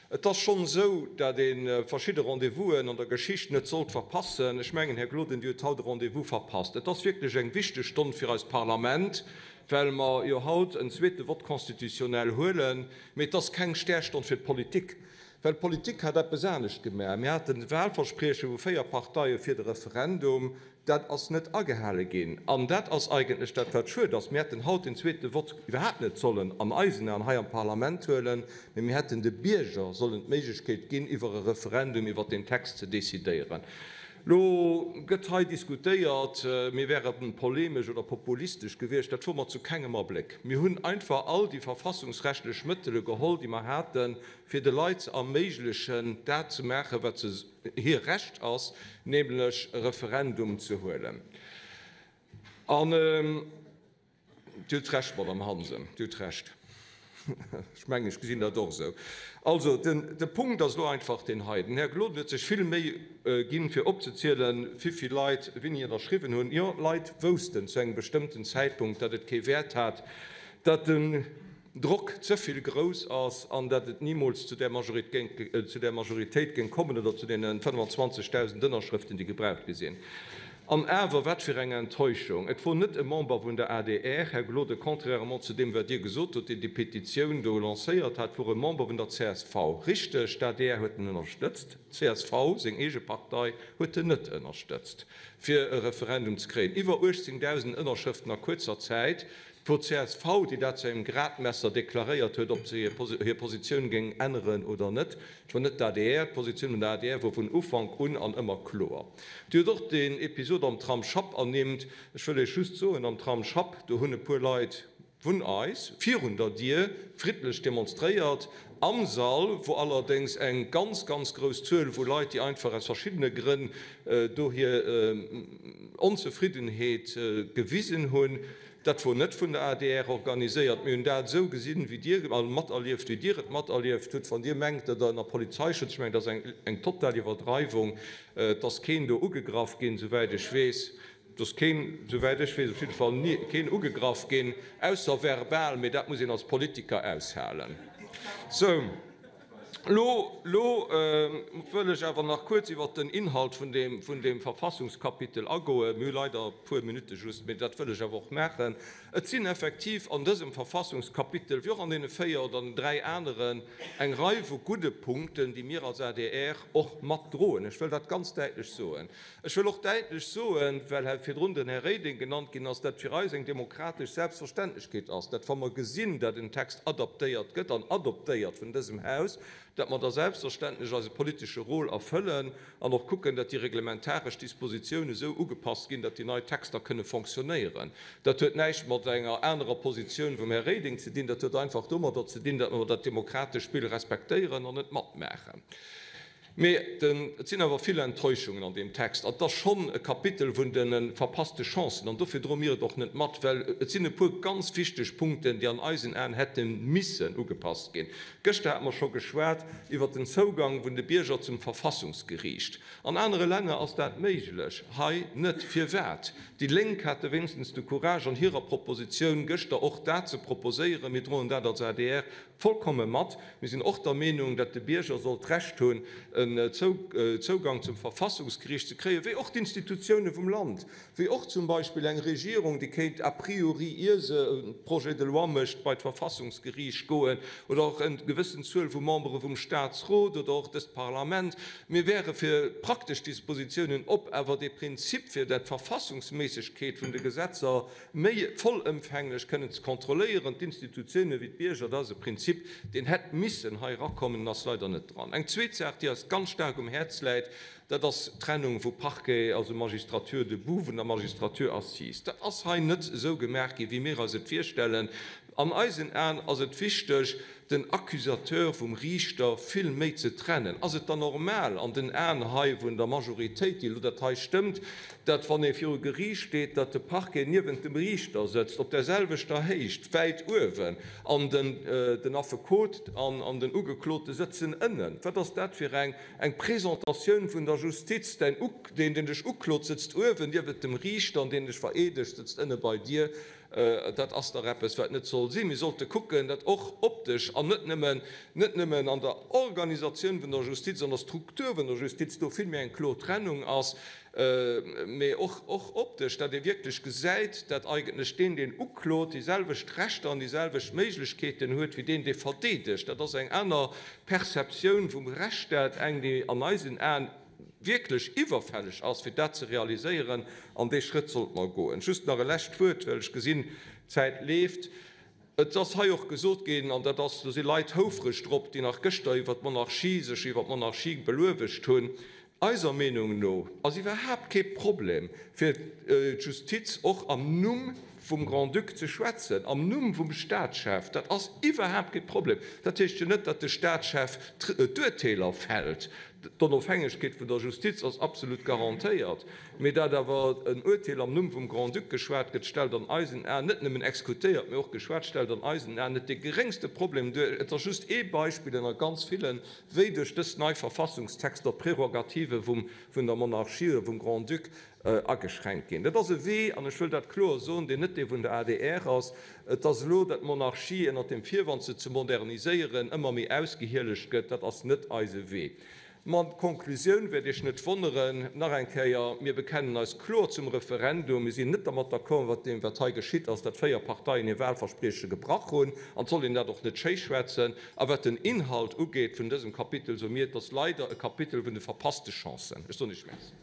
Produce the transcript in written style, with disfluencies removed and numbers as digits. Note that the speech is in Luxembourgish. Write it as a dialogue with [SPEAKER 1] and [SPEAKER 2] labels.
[SPEAKER 1] Et ass schonn esou, dat ee verschidde Rendez-vousen an der Geschicht net sollt verpassen. Ech mengen, Här Gloden, Dir hutt haut e Rendez-vous verpasst. Et ass wierklech eng wichteg Stonn fir eist Parlament, well mer jo haut en zweete Vote constitutionnel huelen. Mee et ass keng Stärstonn fir d'Politik, well d'Politik hat eppes anescht gemaach. Mir haten Wahlversprieche vu 4 Parteie fir de Referendum. Dat ass net agehale ginn. An dat ass eigentlech dat, wat schued ass. Mir hätten haut den zweete Vott iwwerhaapt net sollen an eisen Aen hei am Parlament huelen, mee mir hätten de Bierger sollen d'Méiglechkeet ginn, iwwer e Referendum iwwert deen Text ze decidéieren. Elo gëtt hei diskutéiert, mir wäre polemesch oder populistesch gewiescht. Dat wor mer zu kengem Abléck. Mir hunn einfach all déi verfassungsrechtlech Mëttele geholl, déi mer haten, fir de Leit ze erméiglechen, dat ze maachen, wat se hir Recht ass, nämlech e Referendum ze huelen. An Dir hutt Recht, Madamm Hansen, Dir hutt Recht. Ech mengen, ech gesinn dat och esou. Also, de Punkt ass elo einfach deen hei, Den Här Gloden huet sech vill Méi ginn, fir opzezielen, wivill Leit wéini ënnerschriwwen hunn. Jo, d'Leit woussten zu engem bestëmmten Zäitpunkt, datt et kee Wäert hat, datt den Drock ze vill grouss ass an datt et nimools zu där Majoritéit géing kommen oder zu deene 25.000 Ënnerschrëften, déi gebraucht gi sinn. An awer, wat fir eng Enttäuschung! Et wor net e Member vun der adr, Här Gloden, contrairement zu deem, wat Dir gesot hutt, deen déi Petitioun do lancéiert hat, et wor e Member vun der csv. Richteg, d'ADR huet en ënnerstëtzt, d'CSV, seng eege Partei, huet en net ënnerstëtzt, fir e Referendum ze kréien. Iwwer 18.000 Ënnerschrëften a kuerzer Zäit. Et wor d'CSV, déi dat zu engem Gradmesser deklaréiert huet, ob se hir Positioun géing änneren oder net. Et wor net d'ADR. D'Positioun vun der adr wor vun Ufank un an ëmmer kloer. Dir hutt och deen Episod am Tram Schapp ernimmt. Ech wëll Iech just soen, am Tram Schapp, do hunn e puer Leit vun eis virun der Dier friddlech demonstréiert. Am Sall wor allerdéngs eng ganz, ganz grouss Zuel vu Leit, déi einfach aus verschiddene Grënn do hir Onzefriddenheet gewisen hunn. Dat wor net vun der adr organiséiert. Mir hunn dat esou gesinn, wéi Dir, a materlieft, wéi Dir et materlieft hutt. Wann Dir mengt, datt Der ënner Polizeischutz, ech mengen, dat ass eng, eng total Iwwerdreiwung, et ass keen do ugegraff ginn, souwäit ech weess. Et ass keen, souwäit ech weess op jidde Fall, ni keen ugegraff ginn, ausser verbal, mee dat muss een als Politiker aushalen. Sou. Lo, lo wëll ech awer nach kuerz iwwert den Inhalt vun deem, vun deem Verfassungskapitel agoen. Mir hu leider e puer Minutte just, mee dat wëll ech awer och maachen. Et sinn effektiv an dësem Verfassungskapitel, wéi och an deene véier oder den dräi aneren, eng Rei vu gudde Punkten, déi mir als adr och matdroen. Ech wëll dat ganz däitlech soen. Ech wëll och däitlech soen, well hei virdrun den Här Reding genannt ginn ass, dat fir eis eng demokratesch Selbstverständlechkeet ass, dat wa mer gesinn, dat en Text adaptéiert gëtt an adoptéiert vun dësem Haus, dat mer da selbstverständlech eise politesche Rôle erfëllen an och kucken, dat déi reglementaresch Dispositiounen esou ugepasst ginn, dat déi nei Texter kënne fonctionnéieren. Dat huet näischt mat enger anerer Positioun vum Här Reding ze dinn, dat huet einfach domadder ze dinn, dat mer dat demokratesch Spill respektéieren an et matmaachen. Mee et sinn awer vill Enttäuschungen an deem Text. An et ass schonn e Kapitel vun de verpasste Chancen. An dofir droe mir et och net mat, well et sinn e puer ganz wichteg Punkten, déi an eisen Aen hätte missen ugepasst ginn. Gëschter hate mer scho geschwat iwwert den Zougang vun de Bierger zum Verfassungsgeriicht. An anere Länner ass dat méiglech, hei net. Firwat? Déi Lénk hate wéinstens de Courage an hirer Propositioun gëschter och dat ze proposéieren. Mir droen dat als adr Vollkomme mat. Mir sinn och der Meenung, datt de Bierger soll d'Recht hunn, en Zougang zum Verfassungsgeriicht ze kréien, wéi och d'Institutioune vum Land, wéi och zum Beispill eng Regierung, déi kéint a priori, ier se e Projet de loi mécht, bei d'Verfassungsgeriicht goen, oder och en gewëssen Zuel vu Membere vum Statsrot oder och dëst Parlament. Mir wäre fir praktesch Dispositiounen op, awer dee Prinzip, fir dat d'Verfassungsméissegkeet vun de Gesetzer méi vollëmfänglech kënnen ze kontrolléieren, d'Institutiounen wéi d'Bierger, dat ass e Prinzip, deen hätt missen hei erakommen, en ass leider net dran. Eng zweet Saach, déi eis ganz staark um Häerz läit, dat ass d'Trennung vu Parquet, also Magistrature debout, vun der Magistrature assise. Dat ass hei net esou gemaach ginn, wéi mir eis et virstellen. An eisen Aen ass et wichteg, den Accusateur vum Riichter vill méi ze trennen. Ass et dann normal an den Aen hei vun der Majoritéit, déi elo dat hei stëmmt, datt wann ee viru Geriicht steet, datt de Parquet niewent dem Riichter sëtzt, op där selwechter Héicht, wäit uewen, an den Affekot an den Ugeklote sëtzen ënnen? Wat ass dat fir eng eng Presentatioun vun der Justiz? Däin, deen dech uklot, sëtzt uewen niewent dem Riichter an deen dech vereedegt, sëtzt ënne bei dir. Dat ass dach eppes, wat net soll sinn. Mir sollte kucken, datt och optesch an net nëmmen, net nëmmen an der Organisatioun vun der Justiz, an der Struktur vun der Justiz do vill méi eng kloer Trennung ass, mee och, och optesch, datt ee wierklech gesäit, datt eigentlech deen, deen uklot, déi selwecht Rechter an déi selwecht Méiglechkeeten huet wéi deen, dee verdeedegt. Dat ass eng aner Perceptioun vum Rechtsstaat, eng, déi an eisen Aen wierklech iwwerfälleg ass, fir dat ze realiséieren, an dee Schrëtt sollte mer goen. Just nach e lescht Wuert, well ech gesinn, d'Zäit leeft. Et ass hei och gesot ginn, an dat ass, do si Leit houfreg drop, déi nach gëschter iwwert d'Monarchie, sech iwwer d'Monarchie beluewegt hunn, Eiser Meenung no ass iwwerhaapt kee Problem, fir d'Justiz och am Numm vum Grand-Duc ze schwätzen, am Numm vum Staatschef. Dat ass iwwerhaapt kee Problem. Dat heescht jo net, datt de Staatschef d'Urteeler fält. D'Onofhängegkeet vun der Justiz ass absolut garantéiert, mee dat awer en Urteel am Numm vum Grand-Duc geschwat gëtt, stellt an eisen Aen, net nëmmen exekutéiert, mee och geschwat, stellt an eisen Aen net dee geréngste Problem duer. Et ass just ee Beispill ënner ganz villen, wéi duerch dës nei Verfassungstexter d'Prerogative vun der Monarchie oder vum Grand-Duc ageschränkt ginn. Dat ass e Wee, an ech wëll dat kloer soen, deen net dee vun der adr ass. Et ass elo, datt d'Monarchie ënnert dem Virwand, se ze moderniséieren, ëmmer méi ausgehielegt gëtt. Dat ass net eise Wee. Ma d'Konklusioun wäert Iech net wonneren. Nach eng Kéier, Mir bekennen eis kloer zum Referendum. Mir sinn net dermat d'accord, mat deem, wat hei geschitt ass, datt 4 Parteien hir Wahlversprieche gebrach hunn. An et soll een dat och net schéischwätzen. A wat den Inhalt ugeet vun dësem Kapitel, soe mir, et ass leider e Kapitel vun de verpasste Chancen. Ech soen Iech Merci.